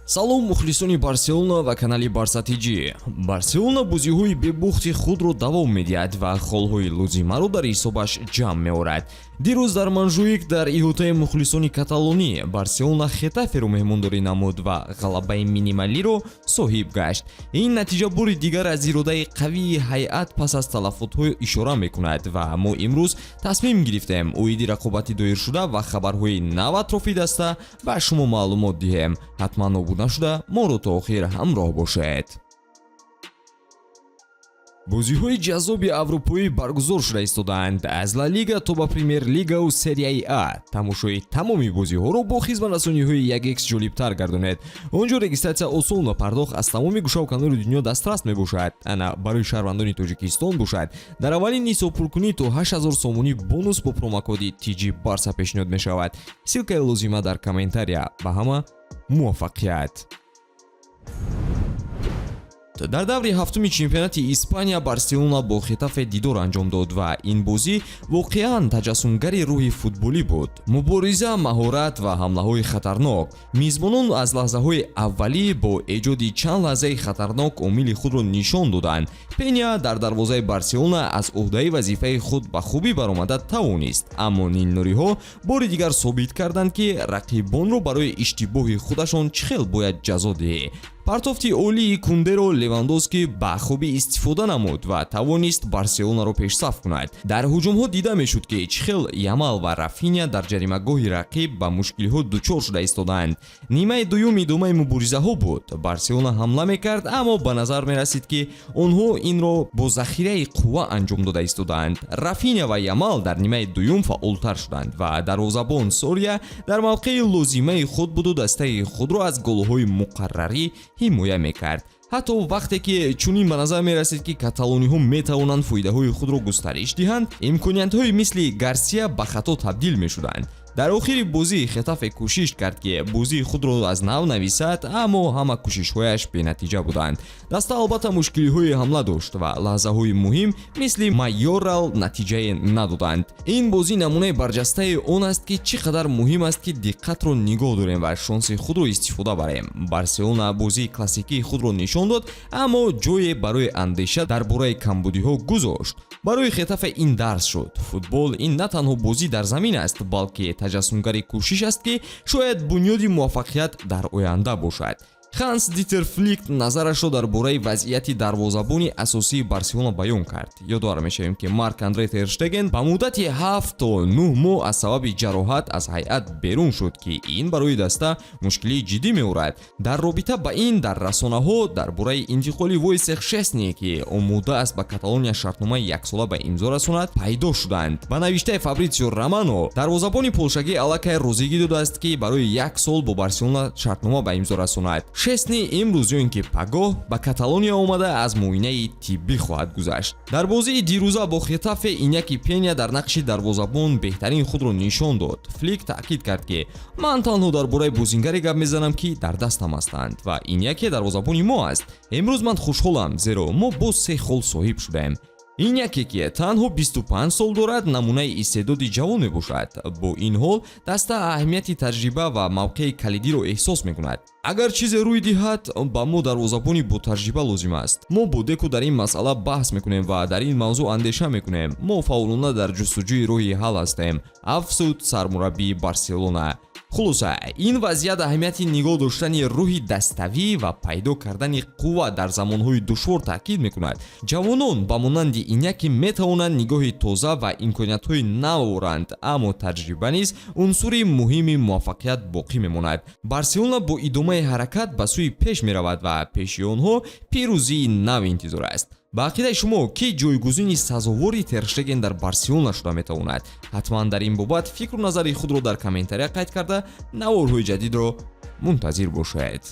Салом, мухлисони Барселона ва канали Барса ТЖ. Барселона бозиҳои бебухти худро давом медиҳад ва холҳои лозимаро дар ҳисобаш ҷамъ меорад. Дирӯз дар Монжуик, дар иҳотаи мухлисони каталонӣ, Барселона Хетаферо меҳмондорӣ намуд ва ғалабаи минималиро соҳиб гашт. Ин натиҷа бори дигар аз иродаи қавии ҳайат пас аз талафотҳо ишора мекунад ва мо имрӯз тасмим гирифтем оиди рақобати доиршуда ва хабарҳои нав атрофи даста ба шумо маълумот диҳем. Ҳатман обуна шуда, моро то охир ҳамроҳ бошед. Бозиҳои ҷаззоби аврупоӣ баргузор шуда истодаанд, аз Ла Лига то ба Премер-лигаву Серияи А. Тамошои тамоми бозиҳоро бо хизматрасониҳои 1x ҷолибтар гардонед. Он ҷо регистратсия осон ва пардохт аз тамоми гӯшаву канори дунё дастрас мебошад. Ана, барои шаҳрвандони Тоҷикистон бошад, дар аввалин ҳисобпуркунӣ то 8000 сомонӣ бонус бо промокоди TG Барса пешниҳод мешавад. Ссылкаи лозима дар комментария. Ба ҳама муваффақият! Дар даври ҳафтуми чемпионати Испания Барселона бо Хетафе дидор анҷом дод ва ин бозӣ воқеан таҷассумгари рӯҳи футболӣ буд: мубориза, маҳорат ва ҳамлаҳои хатарнок. Мизбонон аз лаҳзаҳои аввалӣ бо эҷоди чанд лаҳзаи хатарнок омили худро нишон доданд. Пеня дар дарвозаи Барселона аз уҳдаи вазифаи худ ба хубӣ баромада тавонист, аммо нилнуриҳо бори дигар собит карданд, ки рақибонро барои иштибоҳи худашон чӣ хел бояд ҷазо диҳӣ. Партофти олии Кундеро Левандовски ба хубӣ истифода намуд ва тавонист Барселонаро пешсаф кунад. Дар ҳуҷумҳо дида мешуд, ки чӣ хел Ямал ва Рафиня дар ҷаримагоҳи рақиб ба мушкилиҳо дучор шуда истодаанд. Нимаи дуюм идомаи муборизаҳо буд. Барселона ҳамла мекард, аммо ба назар мерасид, ки онҳо инро бо захираи қувва анҷом дода истодаанд. Рафиня ва Ямал дар нимаи дуюм фаъолтар шуданд ва дарвозабон Сория дар мавқеи лозимаи худ буду дастаи худро аз голҳои муқаррарӣ ҳимоя мекард. Ҳатто вақте ки чунин ба назар мерасид, ки каталониҳо метавонанд фоидаҳои худро густариш диҳанд, имкониятҳои мисли Гарсия ба хато табдил мешуданд. Дар охири бозӣ Хетафе кӯшиш кард, ки бозии худро аз нав нависад, аммо ҳама кӯшишҳояш бенатиҷа буданд. Даста албатта мушкилиҳои ҳамла дошт ва лаҳзаҳои муҳим мисли Майорал натиҷае надоданд. Ин бозӣ намунаи барҷастаи он аст, ки чӣ қадар муҳим аст, ки диққатро нигоҳ дорем ва шонси худро истифода барем. Барселона бозии классикии худро нишон дод, аммо ҷое барои андеша дар бораи камбудиҳо гузошт. Барои Хетафе ин дарс шуд: футбол ин на танҳо бозӣ дар замин аст, балки таҷассумгари кӯшиш аст, ки шояд бунёди муваффақият дар оянда бошад. Ханс Дитер Флик назарашро дар бораи вазъияти дарвозабони асосии Барселона баён кард. Ёдовар мешавем, ки Марк Андре Терштеген ба муддати 7 то 9 моҳ аз сабаби ҷароҳат аз ҳайат берун шуд, ки ин барои даста мушкилии ҷиддӣ меорад. Дар робита ба ин дар расонаҳо дар бораи интиқоли Войсех Шесни, ки омода аст ба Каталония шартномаи яксола ба имзо расонад, пайдо шуданд. Ба навиштаи Фабритсио Романо, дарвозабони полшагӣ аллакай розигӣ додааст, ки барои як сол бо Барселона шартнома ба имзо расонад. Шесни имрӯз ё ин ки пагоҳ ба Каталония омада, аз муоинаи тиббӣ хоҳад гузашт. Дар бозии дирӯза бо Хетафе Иняки Пеня дар нақши дарвозабон беҳтарин худро нишон дод. Флик таъкид кард, ки ман танҳо дар бораи бозингаре гап мезанам, ки дар дастам ҳастанд, ва Иняке дарвозабони мо аст. Имрӯз ман хушҳолам, зеро мо боз се хол соҳиб шудаем. Иняке, ки танҳо 25 сол дорад, намунаи истеъдоди ҷавон мебошад. Бо ин ҳол даста аҳамияти таҷриба ва мавқеи калидиро эҳсос мекунад. Агар чизе рӯй диҳад, ба мо дарвозабони ботаҷриба лозим аст. Мо бо Деку дар ин масъала баҳс мекунем ва дар ин мавзӯъ андеша мекунем. Мо фаъолона дар ҷустуҷӯи роҳи ҳал ҳастем, афзуд сармураббии Барселона. Хулоса, ин вазъият аҳамияти нигоҳ доштани рӯҳи даставӣ ва пайдо кардани қувва дар замонҳои душвор таъкид мекунад. Ҷавонон ба монанди Иняки метавонанд нигоҳи тоза ва имкониятҳои нав оранд, аммо таҷриба низ унсури муҳими муваффақият боқӣ мемонад. Барселона бо идомаи ҳаракат ба сӯи пеш меравад ва пеши онҳо пирӯзии нав интизор аст. Ба ақидаи шумо, кӣ ҷойгузини сазовори Терштеген дар Барселона шуда метавонад? Ҳатман дар ин бобат фикру назари худро дар комментария қайд карда, наворҳои ҷадидро мунтазир бошед.